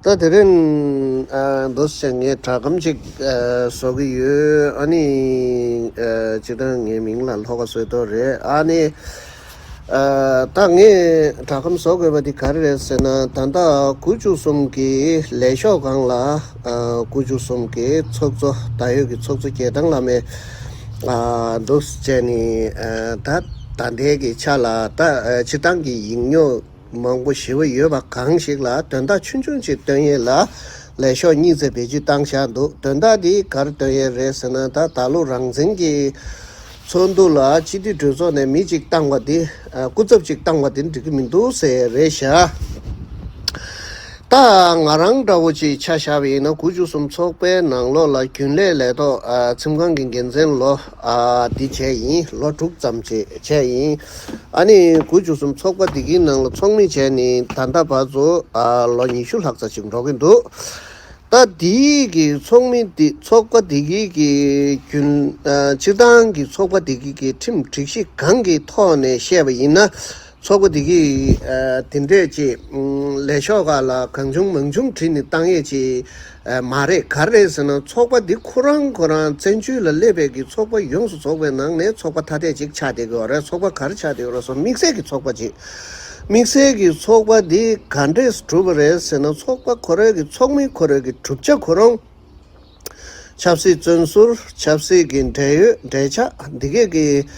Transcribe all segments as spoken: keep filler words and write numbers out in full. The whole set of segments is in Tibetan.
ད་དེ་རིང་ཨ་འདུག་སེ་ངས་སྦྲག་སྒམ་ཅིག་ཨ་བཟོ་གི་ཡོད། ཨ་ནི་ཨ་སྤྱིར་བཏང་ངའི་མིང་ལ་ལྷོ་ཁ་བཟོས་ཏོ་རེད། ཨ་ནི་ཨ་ད་ངས་སྦྲག་སྒམ་བཟོ་དགོས་པ་འདི་ག་རེ་རེད་ཟེར་ན། ད་ལྟ་དགུ་བཅུ་གསུམ་གི་ལས་ཞོགས་སྒང་ལ་ཨ་དགུ་བཅུ་གསུམ་གི་ཚོགས་གཙོ་ད་ཡོད་ཀྱི་ཚོགས་གཙོ་རྒྱལ་ཐང་བླ་མས་ཨ་འདུག་སེ་བྱས་ནས་ཨ་ད་ད་ལྟའི་གི་ཆ་ལ་ད་ཨ་སྤྱིར་བཏང་གི་ཡིག་ཉོག་མང་པོ་ཞེ་པོ་ཡོད་པ་གང་ཞིག་ལ་དོན་དག་ཆུང་ཆུང་ཅིག་སྟོན་ཡས་ལ་ལས་ཞོགས་གཉིས་ཙམ་བེད་སྤྱོད་བཏང་བཞག་འདུག་དོན་དག་འདི་ག་རེ་སྟོན་ཡས་རེད་ཟེར་ན། ད་ད་ལོ་རང་བཙན་གྱི་ཚོགས་འདུ་ལ་སྤྱི་འཐུས་གྲོས་ཚོགས་ནས་མི་གཅིག་བཏང་བ་འདི་ཨ་སྐུ་ཚབ་ཅིག་བཏང་བ་འདི་འགྲིག་གི་མི་འདུག་ཟེར་རེད་བཞག་ད་ང་རང་འདྲ་བོ་ཅིག་ཆ་བཞག་པ་ཡིན་ན། དགུ་བཅུ་གསུམ་ཚོགས་པའི་ནང་ལོགས་ལ་རྒྱུན་ལས་ལས་ཐོག་ཨ་ཁྲིམས་ཁང་གི་འགན་འཛིན་ལོ་ཨ་འདི་བྱས་ཡིན། ལོ་དྲུག་ཙམ་ཅིག་བྱས་ཡིན། ཨ་ནི་དགུ་བཅུ་གསུམ་ཚོགས་པ་འདི་གི་ནང་ལ་ཚོགས་མི་བྱས་ནས་ད་ལྟ་བར་དུ་ཨ་ལོ་ཉི་ཤུ་ལྷག་ཙམ་ཅིག་འགྲོ་གི་འདུག་ད་འདི་གི་ཚོགས་མི་འདི་ཚོགས་པ་འདི་གི་གི་རྒྱུན་ཨ་སྤྱིར་བཏང་གི་ཚོགས་པ་འདི་གི་གི་ཁྲིམས་སྒྲིག་གཞི་གང་གི་ཐོག་ནས་བཤད་པ་ཡིན་ན། ཚོགས་པ་འདི་གི་ཨ་དེ་འདྲས་ཅིག་ཨམ་ལས་ཞོགས་སྒང་ལ་གང་བྱུང་མང་བྱུང་བྲིས་ནས་བཏང་ཡས་ཅིག་ཨ་མ་རེད། ག་རེ་རེད་ཟེར་ན། ཚོགས་པ་འདི་ཁོ་རང་ཁོ་རང་བཙན་བྱོལ་ལ་སླེབས་པའི་གི་ཚོགས་པ་ཡོངས་སུ་རྫོགས་པའི་ནང་ནས་ཚོགས་པ་ཐ་དད་ཅིག་ཆགས་བསྡད་ཀྱི་ཡོད་རེད། ཚོགས་པ་ག་རེ་ཆགས་བསྡད་ཀྱི་ཡོད་རེད་ཟེར་ན། དམིགས་བསལ་གྱི་ཚོགས་པ་ཅིག་དམིགས་བསལ་གྱི་ཚོགས་པ་འདི་ག་འདྲས་གྲུབ་པ་རེད་ཟེར་ན། ཚོགས་པ་ཁོ་རའི་གི་ཚོགས་མི་ཁོ་རའི་གི་གྲུབ་ཆ་ཁོ་རང་། ཆབ་སྲིད་བཙོན་ཟུར། ཆབ་སྲིད་ཀྱི་འབྲེལ་ཡོད་འབྲེལ་ཆགས་འདི་གས་ཀྱི་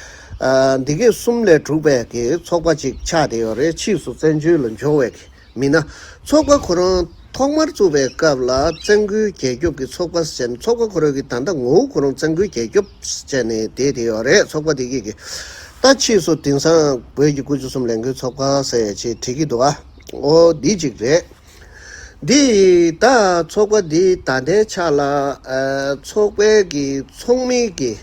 ཨ་འདི་གས་གསུམ་ལས་གྲུབ་པའི་གི་ཚོགས་པ་ཅིག་ཆགས་བསྡད་ཡོད་རེད། ཕྱིས་སུ་བཙན་བྱོལ་ལ་འབྱོར་བའི་གི་མི་སྣ། ཚོགས་པ་ཁོ་རང་ཐོག་མར་བཙུགས་པའི་སྐབས་ལ་བཙན་རྒོལ་རྒྱལ་སྐྱོབ་ཀྱི་ཚོགས་པ་ཟེར་ནས། ཚོགས་པ་ཁོ་རང་གི་ད་ལྟ་ངོ་བོ་ཁོ་རང་བཙན་རྒོལ་རྒྱལ་སྐྱོབ་ཟེར་ནས་བསྡད་བསྡད་ཡོད་རེད། ཚོགས་པ་འདི་གས་ཀྱི་ད་ཕྱིས་སུ་དེང་སང་བོད་ཀྱི་དགུ་བཅུ་གསུམ་ལས་འགུལ་ཚོགས་པ་ཟེར་ཅིག་བྲིས་ཀྱི་འདུག་ཨ། འོ་འདི་ཅིག་རེད། འདི་ད་ཚོགས་པ་འདི་ད་ལྟའི་ཆ་ལ་ཨ་ཚོགས་པའི་གི་ཚོགས་མིའི་གི་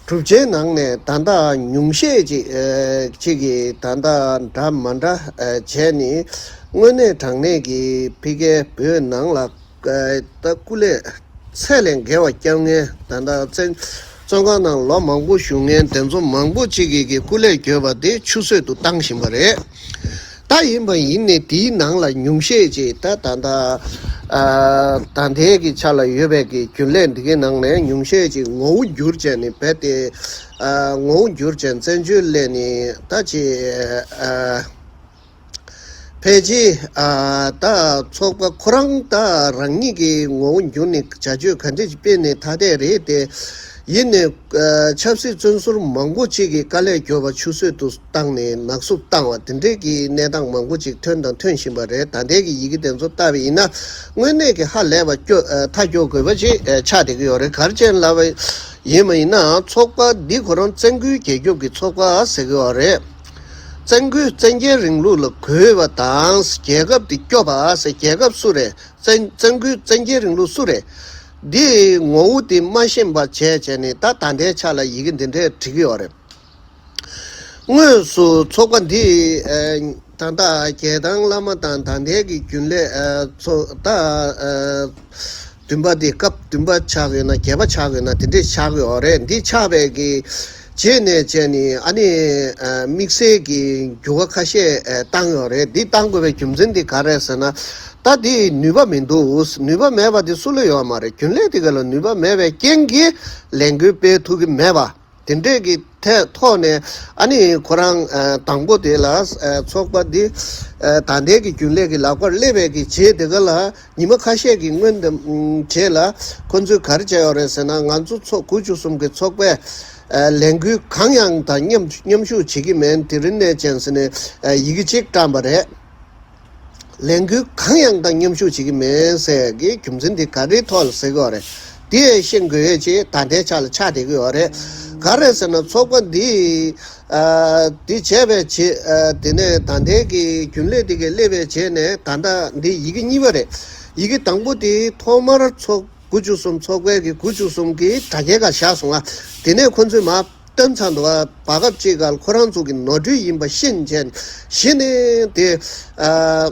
གྲུབ་ཆའི་ནང་ནས་ད་ལྟ་ཉུང་ཤས་ཅིག་ཨ་ཅིག་གི་ད་ལྟ་འདྲ་མ་འདྲ་ཨ་བྱས་ནས། དངོས་གནས་དྲང་གནས་ཀྱི་ཕ་གིའི་བོད་ནང་ལ་ཨ་ད་སྐུ་ལས་ཚད་ལས་བརྒལ་བ་བསྐྱབ་མཁན། ད་ལྟ་བཙན་བཙོན་ཁང་ནང་ལོ་མང་པོ་བཞུགས་མཁན་དེ་ཚོ་མང་པོ་ཅིག་གི་གི་སྐུ་ལས་བསྐྱོན་པ་དེ་ཆུད་ཟོས་དུ་བཏང་བཞིན་པ་རེད། ད་ཡིན་པ་ཡིན་ནའི་དེའི་ནང་ལ་ཉུང་ཤས་ཅིག་ད་ད་ད་ཨ་ད་ལྟའི་གི་ཆ་ལ་ཡོད་པའི་གི་རྒྱུན་ལས་འདི་གའི་ནང་ནས་ཉུང་ཤས་ཅིག་ངོ་བོ་འགྱུར་བྱས་ནས། རྦད་དེ་ཨ་ངོ་བོ་འགྱུར་བྱས་བཙན་བྱོལ་སླེབས་ནས་ད་ཅིག་ཨ་ཕལ་ཆེར་ཨ་ད་ཚོགས་པ་ཁོ་རང་ད་རང་ཉིད་ཀྱི་ངོ་བོ་འགྱུར་ནས་བྱ་སྤྱོད་ག་འདྲ་ཞིག་སྤེལ་ནས་ཐ་དད་རེད་དེ། ཡིན་ནའི་ཨ་ཆབ་སྲིད་བཙོན་ཟུར་མང་པོ་ཅིག་གི་དཀའ་ལས་བསྐྱོན་པ་ཆུད་ཟོས་དུ་བཏང་ནས་ནག་བསུབ་བཏང་བ་དེ་འདྲའི་གི་གནས་སྟངས་མང་པོ་ཅིག་ཐོན་དང་ཐོན་བཞིན་པ་རེད། ད་ལྟའི་གི་ཡི་གེ་དེ་ཚོ་ལྟ་བ་ཡིན་ན། དངོས་གནས་ཀྱི་ཧ་ལས་པ་སྐྱོ་ཨ་མཐའ་སྐྱོ་དགོས་པ་ཅིག་ཨ་ཆགས་བསྡད་ཀྱི་ཡོད་རེད། ག་རེ་བྱས་ནས་ལབ་པ་ཡིན་པ་ཡིན་ན། ཚོགས་པ་འདི་ཁོ་རང་བཙན་རྒོལ་རྒྱལ་སྐྱོབ་ཀྱི་ཚོགས་པ་ཟེར་གྱི་ཡོད་རེད། བཙན་རྒོལ་བཙན་རྒྱལ་རིང་ལུགས་ལ་རྒོལ་བ་དང་རྒྱལ་ཁབ་དེ་སྐྱོབ་པ་ཟེར། རྒྱལ་ཁབ་སུ་རེད། བཙན་བཙན་རྒོལ་བཙན་རྒྱལ་རིང་ལུགས་སུ་རེད། འདི་ངོ་བོ་དེ་མ་ཤེས་པ་བྱས་བྱས་ནས་ད་ད་ལྟའི་ཆ་ལ་ཡི་གེ་འདི་འདྲས་བྲིས་ཀྱི་ཡོད་རེད། དངོས་སུ་ཚོགས་པ་འདི་ཨ་ད་ལྟ་རྒྱལ་ཐང་བླ་མ་དང་ད་ལྟའི་གི་རྒྱུན་ལས་ཨ་ཚོ་ད་ཨ་བདུན་པ་འདི་སྐབས་བདུན་པ་ཆགས་ཡོད་ན། བརྒྱད་པ་ཆགས་ཡོད་ན། དེ་འདྲས་ཆགས་ཡོད་རེད། འདི་ཆགས་པའི་གི་རྗེས་ནས་བྱས་ནས་ཨ་ནི་ཨ་དམིགས་བསལ་གྱི་འགྱུར་བ་ཁ་ཤས་ཨ་བཏང་ཡོད་རེད། འདི་བཏང་དགོས་པའི་རྒྱུ་མཚན་འདི་ག་རེ་ཟེར་ན། ད་འདི་ནུས་པ་མི་འདུག་ནུས་པ་མེད་པ་འདི་སུ་ལ་ཡོད་མ་རེད། རྒྱུན་ལས་དེ་ག་ལ་ནུས་པ་མེད་པའི་རྐྱེན་གྱིས་ལས་འགུལ་སྤེལ་ཐུབ་ཀྱི་མེད་པ། དེ་འདྲས་ཀྱི་ཐད་ཐོག་ནས་ཨ་ནི་ཁོ་རང་ཨ་དང་པོ་དེ་ལ་ཨ་ཚོགས་པ་འདི་ཨ་ད་ལྟའི་གི་རྒྱུན་ལས་ཀྱི་ལག་པར་སླེབས་པའི་གི་རྗེས་དེ་ག་ལ་ཉི་མ་ཁ་ཤས་ཀྱི་སྔོན་དུ་ཨམ་རྗེས་ལ་ཁོ་ཚོས་ག་རེ་བྱས་ཡོད་རེད་ཟེར་ན། ང་ཚོ་ཚོགས་དགུ་བཅུ་གསུམ་གི་ཚོགས་པས་ཨ་ལས་འགུལ་གང་ཡང་དང་མཉམ་མཉམ་ཞུགས་བྱེད་ཀྱི་མེད། དེ་རིང་ནས་བྱས་ནས་ཨ་ཡི་གེ་གཅིག་བཀྲམ་པ་རེད། ལས་འགུལ་གང་ཡང་དང་མཉམ་ཞུགས་བྱེད་ཀྱི་མེད་ཟེར་གྱི་རྒྱུ་མཚན་དེ་ག་རེའི་ཐོག་ལ་ཟེར་གྱི་ཡོད་རེད། དེ་ཤེས་དགོས་ཡས་ཅིག་ད་ལྟའི་ཆ་ལ་ཆགས་བསྡད་ཀྱི་ཡོད་རེད། ག་རེ་ཟེར་ན། ཚོགས་པ་འདི་ཨ་འདི་བྱས་པའི་རྗེས་ཨ་དེ་ནས་ད་ལྟའི་གི་རྒྱུན་ལས་དེ་གས་སླེབས་པའི་རྗེས་ནས་ད་ལྟ་འདི་ཡི་གེ་གཉིས་པ་རེད། ཡི་གེ་དང་པོ་དེ་ཐོག་མར་ཚོགས་དགུ་བཅུ་གསུམ་ཚོགས་པའི་གི་དགུ་བཅུ་གསུམ་གི་དྲ་རྒྱའི་སྒང་བཞག་སོང་ང་། དེ་ནས་ཁོ་ཚོས་མར་བཏོན་ཚར་འདུག་ག་བར་སྐབས་ཅིག་ག་ལ་ཁོ་རང་ཚོ་གི་ནོར་འཁྲུལ་ཡིན་པ་ཤེས་བྱས་ནས་གཞི་ནས་དེ་ཨ་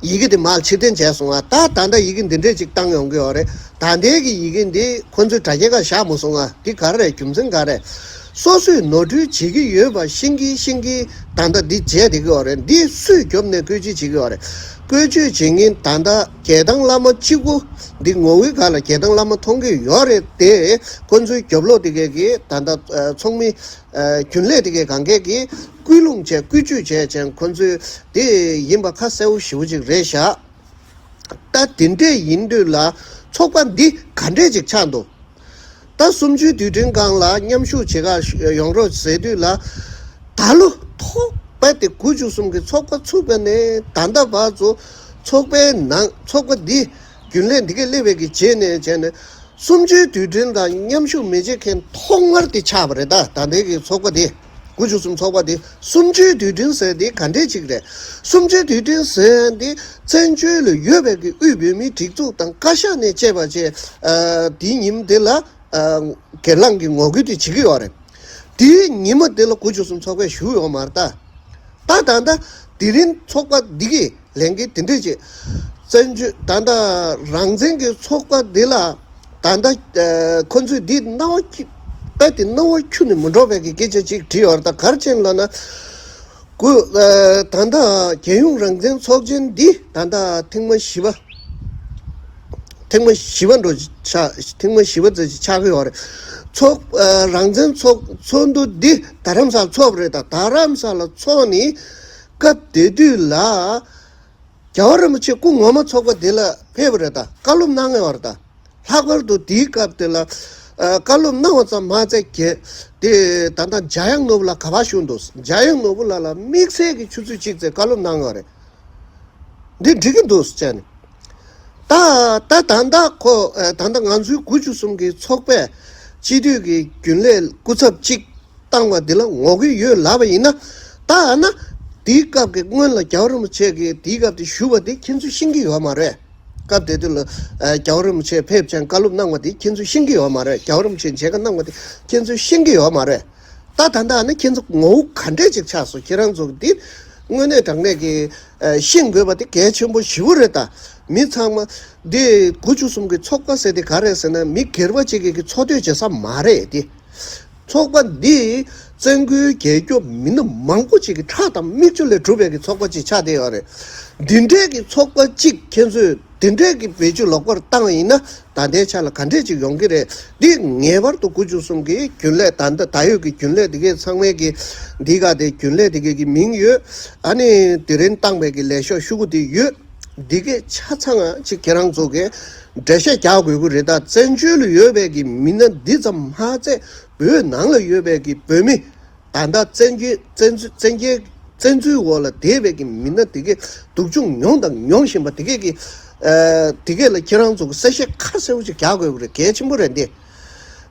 ཡི་གེ་དེ་མར་ཕྱིར་འཐེན་བྱས་སོང་ང་། ད་ད་ལྟ་ཡི་གེ་འདི་འདྲས་ཅིག་བཏང་ཡོང་གི་ཡོད་རེད། ད་ལྟའི་གི་ཡི་གེ་འདི་ཁོ་ཚོས་དྲ་རྒྱའི་སྒང་བཞག་མ་སོང་ང་། འདི་ག་རེ་རེད། རྒྱུ་མཚན་ག་རེ་རེད། སོ་སོས་ནོར་འཁྲུལ་བྱེད་ཀྱི་ཡོད་པ་ཤེས་ཀྱིན་ཤེས་ཀྱིན་ད་ལྟ་འདི་བྱས་བསྡད་ཀྱི་ཡོད་རེད། འདི་སུས་རྒྱབ་ནས་བཀོད་སྒྲིག་བྱེད་ཀྱི་ཡོད་རེད། བཀོལ་སྤྱོད་བྱེད་མཁན་ད་ལྟ་རྒྱལ་ཐང་བླ་མ་གཅིག་པུ་འདི་ངོ་བོའི་སྒང་ལ་རྒྱལ་ཐང་བླ་མ་མཐོང་གི་ཡོད་རེད་དེ། ཁོ་ཚོའི་རྒྱབ་ལོགས་དེ་གས་ཀྱི་ད་ལྟ་ཚོགས་མི་རྒྱུན་ལས་དེ་གས་གང་གས་ཀྱི་སྐུལ་སློང་བྱས་སྐུལ་སྤྱོད་བྱས་ཅན་ཁོ་ཚོའི་དེ་ཡིན་པ་ཁ་གསལ་པོ་ཞེ་པོ་ཅིག་རེད་ཤག་ད་དེ་འདྲས་ཡིན་དུས་ལ་ཚོགས་པ་འདི་ག་འདྲས་ཅིག་ཆགས་འདུག་ད་གསུམ་བཅུའི་དུས་དྲན་སྒང་ལ་མཉམ་ཞུགས་བྱེད་ག་ཡོང་རོགས་ཟེར་དུས་ལ། ད་ལོ་ཐོག་པ་དེ་དགུ་བཅུ་གསུམ་གི་ཚོགས་པ་ཚུགས་པ་ནས་ད་ལྟ་བར་དུ་ཚོགས་པའི་ནང་ཚོགས་པ་འདི་རྒྱུན་ལས་འདི་གས་སླེབས་པའི་གི་རྗེས་ནས་བྱས་ནས་གསུམ་བཅུའི་དུས་དྲན་དང་མཉམ་ཞུགས་མི་བྱེད་མཁན་ཐོག་མར་དེ་ཆགས་པ་རེད། ད་ད་ལྟའི་གི་ཚོགས་པ་དེ། དགུ་བཅུ་གསུམ་ཚོགས་པ་དེ་གསུམ་བཅུའི་དུས་དྲན་ཟེར་དེ་ག་འདྲས་ཅིག་རེད། གསུམ་བཅུའི་དུས་དྲན་ཟེར་དེ་བཙན་བྱོལ་ལ་ཡོད་པའི་གི་དབུས་བོད་མིའི་སྒྲིག་འཛུགས་དང་བཀའ་ཤག་ནས་བཅས་པ་བཅས། ཨ་དེའི་ཉིན་དེ་ལ་ཨ་སྒེར་ལངས་ཀྱི་ངོ་རྒོལ་དེ་བྱེད་ཀྱི་ཡོད་རེད། དེའི་ཉིན་མོ་དེ་ལ་དགུ་བཅུ་གསུམ་ཚོགས་པས་ཞུགས་ཡོད་མ་རེད་ད། ད་ད་ལྟ་དེ་རིང་ཚོགས་པ་འདི་གི་ལས་འགན་དེ་འདྲས་ཅིག་བཙན་བྱོལ་ད་ལྟ་རང་བཙན་གྱི་ཚོགས་པ་འདི་ལ་ད་ལྟ་ཨ་ཁོ་ཚོས་འདི་སྣང་བ་ཁྱི་རྦད་དེ་སྣང་བ་ཁྱུ་ནས་མི་འགྲོ་བའི་གི་སྐད་ཆ་ཅིག་བྲིས་ཡོད་རེད། ད་ག་རེ་བྱས་ནས་ལབ་ན། སྐུ་ཨ་ད་ལྟ་རྒྱལ་ཡོངས་རང་བཙན་ཚོགས་ཆེན་འདི་ད་ལྟ་ཐེངས་མ་བཞི་པ། ཐེངས་མ་བཞི་པ་འགྲོ་ཆགས་ཐེངས་མ་བཞི་པ་ཙམ་ཞིག་ཆགས་ཀྱི་ཡོད་རེད། ཚོགས་ཨ་རང་བཙན་ཚོགས་ཚོགས་འདུ་འདི་རྡ་རམ་ས་ལ་ཚོགས་པ་རེད། ད་རྡ་རམ་ས་ལ་ཚོགས་ནས་སྐབས་དེ་དུས་ལ་རྒྱལ་བ་རིན་པོ་ཆེ་སྐུ་ངོ་མ་ཚོགས་པ་འདི་ལ་ཕེབས་པ་རེད། ད་བཀའ་སློབ་གནང་ཡོད་རེད། ད་ལྷག་པར་དུ་དེའི་སྐབས་དེ་ལ་ཨ་བཀའ་སློབ་གནང་བ་ཙམ་མ་ཚད་གལ་ཏེ་ད་ལྟ་འཇམ་དབྱངས་ནོར་བུ་ལགས་ག་པར་བཞུགས་འདུག་འཇམ་དབྱངས་ནོར་བུ་ལགས་ལ་དམིགས་བསལ་གྱི་ཆུ་ཚོད་གཅིག་ཙམ་བཀའ་སློབ་གནང་ཡོད་རེད། འདི་འགྲིག་གི་འདུག་ཟེར་ནས། ད་ད་ད་ལྟ་ཁོ་ཨ་ད་ལྟ་ང་ཚོའི་དགུ་བཅུ་གསུམ་གི་ཚོགས་པས་སྤྱི་འཐུས་ཀྱི་རྒྱུན་ལས་སྐུ་ཚབ་གཅིག་བཏང་བ་འདི་ལ་ངོ་རྒོལ་ཡོད་ལབ་པ་ཡིན་ན། ད་ཨ་ན་དེའི་སྐབས་ཀྱི་སྔོན་ལ་རྒྱལ་བ་རིན་པོ་ཆེ་གིས་དེའི་སྐབས་དེ་ཞུ་བ་དེ་ཁྱེད་ཚོས་ཤེས་ཀྱི་ཡོད་མ་རེད། སྐབས་དེ་དུས་ལ་ཨ་རྒྱལ་བ་རིན་པོ་ཆེ་ཕེབས་ཅན་བཀའ་སློབ་གནང་བ་དེ་ཁྱེད་ཚོས་ཤེས་ཀྱི་ཡོད་མ་རེད། རྒྱལ་བ་རིན་པོ་ཆེ་མཇལ་ཁ་གནང་བ་དེ་ཁྱེད་ཚོས་ཤེས་ཀྱི་ཡོད་མ་རེད། ད་ད་ལྟ་ཨ་ནི་ཁྱེད་ཚོ་ངོ་བོ་ག་འདྲས་ཅིག་ཆགས་སོང་། ཁྱེད་རང་ཚོ་འདི་དངོས་གནས་དྲང་གནས་ཀྱི་ཨ་ཤེས་དགོས་པ་དེ་གལ་ཆེན་པོ་ཞེ་པོ་རེད། ད་མི་ཚང་མ་འདི་དགུ་བཅུ་གསུམ་གི་ཚོགས་པ་ཟེར་དེ་ག་རེད་ཟེར་ན་མི་སྒེར་པ་གཅིག་གི་གི་འཚོ་སྡོད་བྱེད་ས་མ་རེད་དེ། ཚོགས་པ་འདི་བཙན་ཁུལ་རྒྱལ་སྐྱོབ་མི་སྣ་མང་པོ་ཅིག་གི་ཁྲག་དང་མིག་ཆུ་ལས་གྲུབ་པའི་གི་ཚོགས་པ་ཅིག་ཆགས་བསྡད་ཡོད་རེད། འདི་འདྲས་ཀྱི་ཚོགས་པ་ཅིག་ཁྱེད་ཚོས་འདི་འདྲས་ཀྱི་བེད་སྤྱོད་ལོག་པར་བཏང་བ་ཡིན་ན་ད་ལྟའི་ཆ་ལ་ག་འདྲས་ཅིག་ཡོང་གི་རེད། འདི་ངེས་པར་དུ་དགུ་བཅུ་གསུམ་གི་རྒྱུན་ལས་ད་ལྟ་ད་ཡོད་ཀྱི་རྒྱུན་ལས་འདི་གའི་ཚང་མའི་གི་འདི་ག་དེ་རྒྱུན་ལས་འདི་གའི་གི་མིང་ཡོད། ཨ་ནི་དེ་རིང་བཏང་བའི་གི་ལས་ཤོག་ཤོག་གུ་དེ་ཡོད། འདི་གའི་ཆ་ཚང་ཅིག་ཁྱེད་རང་ཚོ་གི་འགྲེལ་བཤད་རྒྱག་དགོས་ཀྱི་རེད། ད་བཙན་བྱོལ་ལ་ཡོད་པའི་གི་མི་སྣ་འདི་ཙམ་མ་ཚད་བོད་ནང་ལ་ཡོད་པའི་གི་བོད་མི་ད་ལྟ་བཙན་བྱོལ་བཙན་འཛུལ་བཙན་རྒྱལ་བཙན་འཛུལ་འོག་ལ་བསྡད་པའི་གི་མི་སྣ་དེ་གའི་སྡུག་སྦྱོང་མྱོང་དང་མྱོང་བཞིན་པ་དེ་གའི་གི་ཨ་དེ་གའི་ལ་ཁྱེད་རང་ཚོ་གི་གསལ་བཤད་ཁ་གསལ་པོ་ཅིག་རྒྱག་དགོས་ཀྱི་རེད། གལ་ཆེན་པོ་རེད་འདི།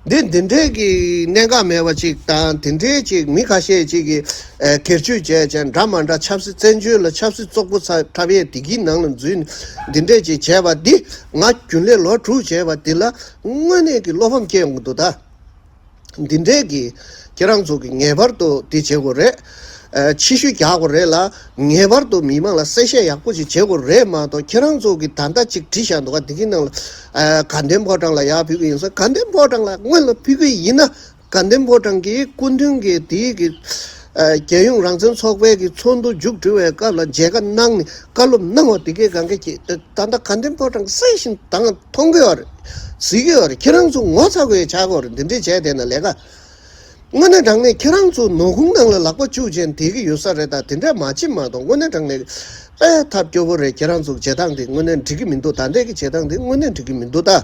འདི་འདི་འདྲའི་གི་གནད་འགག་མེད་པ་ཅིག་དང་དེ་འདྲའི་ཅིག་མི་ཁ་ཤས་ཅིག་གི་ཨ་སྒེར་གཅོད་བྱས་བྱས་འདྲ་མ་འདྲ་ཆབ་སྲིད་བཙན་བྱོལ་ལ་ཆབ་སྲིད་བཙོག་པོ་ཚ་འཁྲབ་ཡས་དེ་གི་ནང་ལ་འཛུལ་ནས་འདི་འདྲའི་ཅིག་བྱས་པ་འདི་ང་རྒྱུན་ལས་ལོ་དྲུག་བྱས་པ་འདི་ལ་དངོས་གནས་ཀྱི་བློ་ཕམ་སྐྱེ་ཡོང་གི་འདུག་ད། འདི་འདྲའི་གི་ཁྱེད་རང་ཚོ་གི་ངེས་པར་དུ་འདི་བྱེད་དགོས་རེད། ཨ་ཕྱི་ཤུད་རྒྱག་དགོས་རེད་ལ་ངེས་པར་དུ་མི་མང་ལ་གསལ་བཤད་ཡག་པོ་ཅིག་བྱེད་དགོས་རེད་མ་གཏོགས་ཁྱེད་རང་ཚོ་གི་ད་ལྟ་ཅིག་བྲིས་བཞག་འདུག་ག་འདི་གི་ནང་ལ་ཨ་དགའ་ལྡན་ཕོ་བྲང་ལ་ཡར་ཕུལ་གི་ཡིན་ཟེར། དགའ་ལྡན་ཕོ་བྲང་ལ་སྔོན་ལ་ཕུལ་གི་ཡིན་ན་དགའ་ལྡན་ཕོ་བྲང་གི་སྐུ་མདུན་གི་དེའི་གི་ཨ་རྒྱལ་ཡོངས་རང་བཙན་ཚོགས་པའི་གི་ཚོགས་འདུ་མཇུག་སྒྲིལ་བའི་སྐབས་ལ་མཇལ་ཁ་གནང་ནས་བཀའ་སློབ་གནང་བ་དེ་གའི་གང་ག་གི་ད་ལྟ་དགའ་ལྡན་ཕོ་བྲང་གསལ་བཞིན་ད་ང་མཐོང་གི་ཡོད་རེད། གཟིགས་ཀྱི་ཡོད་རེད། ཁྱེད་རང་ཚོ་ངོ་ཚ་དགོས་ཡ་ཆགས་ཀྱི་ཡོད་རེད། འདི་འདྲས་བྱས་བསྡད་ན་ལས་ཀ། དངོས་གནས་དྲང་གནས་ཁྱེད་རང་ཚོ་ནོར་ཁུང་ནང་ལ་ལག་པ་བཅུག་བྱས་བསྡད་ཀྱི་ཡོད་ས་རེད། ད་དེ་འདྲས་མ་བྱེད་མ་གཏོགས་དངོས་གནས་དྲང་གནས་དཔེ་ཐབས་སྐྱོ་པོ་རེད། ཁྱེད་རང་ཚོ་གི་བྱེད་སྟངས་དེ་དངོས་གནས་འགྲིག་གི་མི་འདུག་ད་ལྟའི་གི་བྱེད་སྟངས་དེ་དངོས་གནས་འགྲིག་གི་མི་འདུག་ད།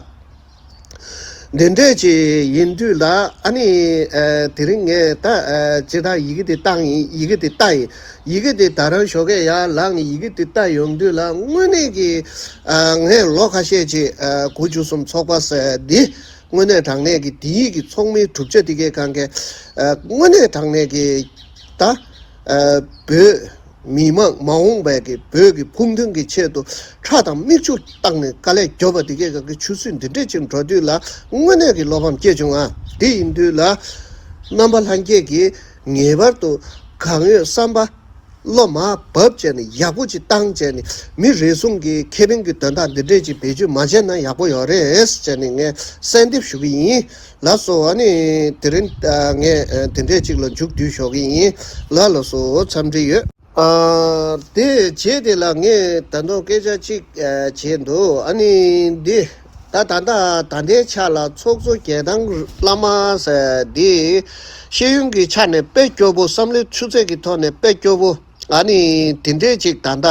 འདི་འདྲས་ཅིག་ཡིན་དུས་ལ་ཨ་ནི་ཨ་དེ་རིང་ངས་ད་ཨ་སྤྱིར་བཏང་ཡི་གེ་དེ་བཏང་ཡིན། ཡི་གེ་དེ་ལྟ་ཡིན། ཡི་གེ་དེ་ད་རང་ཞོགས་ཀས་ཡར་ལངས་ནས་ཡི་གེ་དེ་ལྟ་ཡོང་དུས་ལ་དངོས་གནས་ཀྱི་ཨ་ངས་ལོ་ཁ་ཤས་ཅིག་ཨ་དགུ་བཅུ་གསུམ་ཚོགས་པ་ཟེར་འདི་དངོས་གནས་དྲང་གནས་ཀྱི་དེའི་གི་ཚོགས་མིའི་གྲུབ་ཆ་དེ་གའི་གང་གའི་ཨ་དངོས་གནས་དྲང་གནས་ཀྱི་ད་ཨ་བོད་མི་མང་མ་འོངས་པའི་གི་བོད་ཀྱི་ཕུགས་འདུན་གྱི་ཆེད་དུ་ཁྲག་དང་མིག་ཆུ་བཏང་ནས་དཀའ་ལས་རྒྱོབ་པ་དེ་གའི་གང་གི་ཆུ་ཚོད་འདི་འདྲས་ཅིག་འགྲོ་དུས་ལ་དངོས་གནས་ཀྱི་བློ་ཕམ་སྐྱེ་བྱུང་ཨ། དེ་ཡིན་དུས་ལ་རྣམ་པ་ལྷན་རྒྱས་ཀྱིས་ངེས་པར་དུ་གང་ཡོད་བསམ་པ་བློ་མར་བབས་བྱས་ནས་ཡག་པོ་ཅིག་བཏང་བྱས་ནས་མི་རེ་ཟུང་གི་ཁེ་ཕན་གྱི་དོན་དག་འདི་འདྲས་ཅིག་བེད་སྤྱོད་མ་བྱས་ན་ཡག་པོ་ཡོད་རེད་ཟེར་ནས་ངས་གསལ་འདེབས་ཞུ་གི་ཡིན། ལགས་སོ། ཨ་ནི་དེ་རིང་ཨ་ངས་ཨ་དེ་འདྲས་ཅིག་ལ་མཇུག་བསྡུས་ཞུ་གི་ཡིན། ལགས་ལགས་སོ། འཚམས་འདྲི་ཡོད། ཨ། དེ་བྱས་དེ་ལ་ངས་ད་དུང་སྐད་ཆ་གཅིག་ཨ་བྱས་འདུག་ཨ་ནི་འདི་ད་ད་ད་ད་ལྟའི་ཆ་ལ་ཚོགས་གཙོ་རྒྱལ་ཐང་བླ་མ་ཟེར་འདི་ཤེས་ཡོན་གྱི་ཆ་ནས་དཔེ་སྐྱོ་པོ། བསམ་བློའི་ཆུ་ཚད་ཀྱི་ཐོག་ནས་དཔེ་སྐྱོ་པོ། ཨ་ནི་དེ་འདྲའི་ཅིག་ད་ལྟ་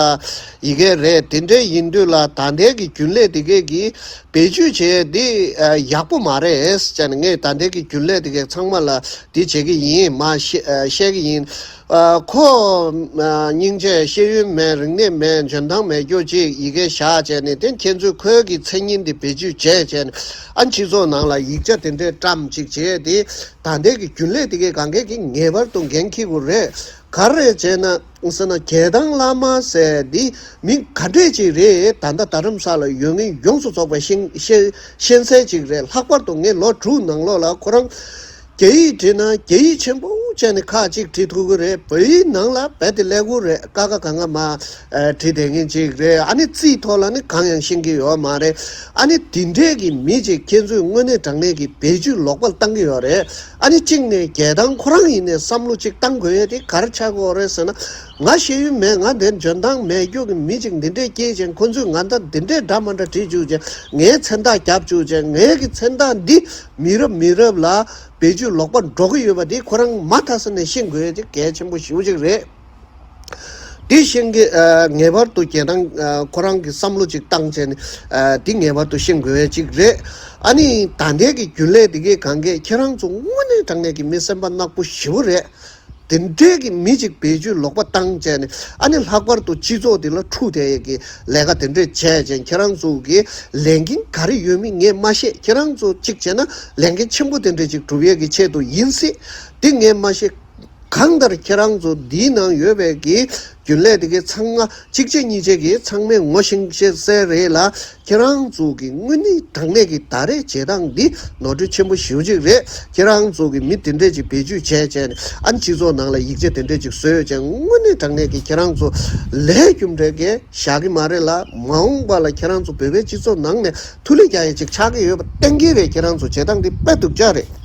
ཡི་གེ་རེད། དེ་འདྲའི་ཡིན་དུས་ལ་ད་ལྟའི་གི་རྒྱུན་ལས་དེ་གས་ཀྱི་བེད་སྤྱོད་བྱས་འདི་ཨ་ཡག་པོ་མ་རེད་ཟེར་ནས། ངས་ད་ལྟའི་གི་རྒྱུན་ལས་དེ་གས་ཚང་མ་ལ་འདི་བྱེད་ཀྱི་ཡིན། མ་བཤད་ཨ་བཤད་ཀྱི་ཡིན། ཨ་ཁོ་ཨ་སྙིང་རྗེ་ཤེས་ཡོན་མེད། རིག་གནས་མེད། འཇོན་ཐང་མེད་རྒྱུ་ཅིག་ཡི་གེ་བཞག་བྱས་ནས། དེ་ཁྱེད་ཚོས་ཁོའི་གི་མཚན་སྙན་འདི་བེད་སྤྱོད་བྱས་བྱས་ནས། ཨ་སྤྱི་ཚོགས་ནང་ལ་ཡིག་ཆ་དེ་འདྲའི་བཀྲམ་ཅིག་བྱས་ཏེ། ད་ལྟའི་གི་རྒྱུན་ལས་དེ་གས་གང་གས་ཀྱི་ངེས་པར་དུ་འགན་འཁྱེར་དགོས་རེད། ག་རེ་བྱས་ན་ཟེར་ན། རྒྱལ་ཐང་བླ་མ་ཟེར་འདི་མི་ག་འདྲས་ཅིག་རེད། ད་ལྟ་རྡ་རམ་ས་ལ་ཡོད་མཁན་ཡོངས་སུ་རྫོགས་པའི་ཤེས་ཤེས་ཤེས་གསལ་ཅིག་རེད། ལྷག་པར་དུ་ངས་ལོ་དྲུག་ནང་ལོགས་ལ་ཁོ་རང་རྒྱ་ཡིག་བྲིས་ན་རྒྱ་ཡིག་ཆེན་པོ་བྱས་ནས་ཁག་ཅིག་བྲིས་ཐུབ་ཀྱི་རེད། བོད་ཡིག་ནང་ལ་རྦད་དེ་ཀླད་ཀོར་རེད། ཀ་ཁ་ག་ང་མ་ཨ་བྲིས་བསྡད་མཁན་ཅིག་རེད། ཨ་ནི་རྩིས་ཐོག་ལ་ནི་གང་ཡང་ཤེས་ཀྱི་ཡོད་མ་རེད། ཨ་ནི་དེ་འདྲས་ཀྱི་མི་ཅིག་ཁྱེད་ཚོས་དངོས་གནས་དྲང་གནས་ཀྱི་བེད་སྤྱོད་ལོག་པར་བཏང་གི་ཡོད་རེད། ཨ་ནི་གཅིག་ནས་རྒྱལ་ཐང་ཁོ་རང་ཡིན་ནས་བསམ་བློ་ཅིག་བཏང་དགོས་ཡས་དེ་ག་རེ་ཆགས་ཀྱི་ཡོད་རེད་ཟེར་ན། ང་ཤེས་ཡོན་མེད། ང་འདིར་འཇོན་ཐང་མེད་རྒྱུ་གི་མི་ཅིག་འདི་འདྲས་སྐྱེས་ཅན་ཁོ་ཚོས་ང་ད་འདི་འདྲས་འདྲ་མ་འདྲ་བྲིས་བཅུག་ཅན། ངའི་མཚན་རྟགས་རྒྱབ་བཅུག་ཅན། ངའི་གི་མཚན་རྟགས་འདི་མི་རབས་མི་རབས་ལ་བེད་སྤྱོད་ལོག་པ་འགྲོ་གི་ཡོད་པ་འདི་ཁོ་རང་མ་མཐའ་ས་ནས་ཤེས་དགོས་ཡས་དེ་གལ་ཆེན་པོ་ཞེ་པོ་ཅིག་རེད། དེ་ཤེས་ཀྱི་ཨ་ངེས་པར་དུ་རྒྱལ་ཐང་ཨ་ཁོ་རང་གི་བསམ་བློ་ཅིག་བཏང་བྱས་ནས་ཨ་དེ་ངེས་པར་དུ་ཤེས་དགོས་ཡས་ཅིག་རེད། ཨ་ནི་ད་ལྟའི་གི་རྒྱུན་ལས་དེ་གས་གང་གས་ཁྱེད་རང་ཚོ་དངོས་གནས་དྲང་གནས་ཀྱི་མི་སེམས་པ་ནག་པོ་ཞེ་པོ་རེད། དེ་འདྲའི་གི་མི་ཅིག་བེད་སྤྱོད་ལོག་པ་བཏང་བྱས་ནས། ཨ་ནི་ལྷག་པར་དུ་སྤྱི་ཚོགས་དེ་ལ་འཁྲུག་དེ་ཡས་ཀྱི་ལས་ཀ་དེ་འདྲས་བྱས་བྱས། ཁྱེད་རང་ཚོ་གི་ལས་འགན་ག་རེ་ཡོད་མེད་ངས་མ་ཤེས། ཁྱེད་རང་ཚོ་གཅིག་བྱས་ན་ལས་འགན་ཆེན་པོ་དེ་འདྲས་ཅིག་སྒྲུབ་ཡས་ཀྱི་ཆེད་དུ་ཡིན་སྲིད། དེ་ངས་མ་ཤེས། གང་ལྟར་ཁྱེད་རང་ཚོ་འདིའི་ནང་ཡོད་པའི་གི་རྒྱུན་ལས་དེ་གའི་ཚང་མ་གཅིག་བྱས་གཉིས་བྱས་ཀྱི་ཚང་མས་ངོ་ཤེས་ཤེས་གསལ་རེད་ལ། ཁྱེད་རང་ཚོ་གི་དངོས་གནས་དྲང་གནས་ཀྱི་ད་རེས་བྱེད་སྟངས་འདི་ནོར་འཁྲུལ་ཆེན་པོ་ཞེ་པོ་ཅིག་རེད། ཁྱེད་རང་ཚོ་གི་མི་དེ་འདྲས་ཅིག་བེད་སྤྱོད་བྱས་བྱས་ནས། ཨ་ནི་སྤྱི་ཚོགས་ནང་ལ་ཡིག་ཆ་དེ་འདྲས་ཅིག་བཟོས་བྱས། དངོས་གནས་དྲང་གནས་ཀྱི་ཁྱེད་རང་ཚོ་ལས་རྒྱུ་འབྲས་ཀྱི་བཞག་གི་མ་རེད་ལ། མ་འོངས་པ་ལ་ཁྱེད་རང་ཚོ་བོད་པའི་སྤྱི་ཚོགས་ནང་ནས་ཐུ་ལི་རྒྱག་ཡས་ཅིག་ཆགས་ཀྱི་ཡོད་པ་གཏན་འཁེལ་རེད། ཁྱེད་རང་ཚོ་བྱེད་སྟངས་འདི་དཔེ་སྡུག་ཅག་རེད།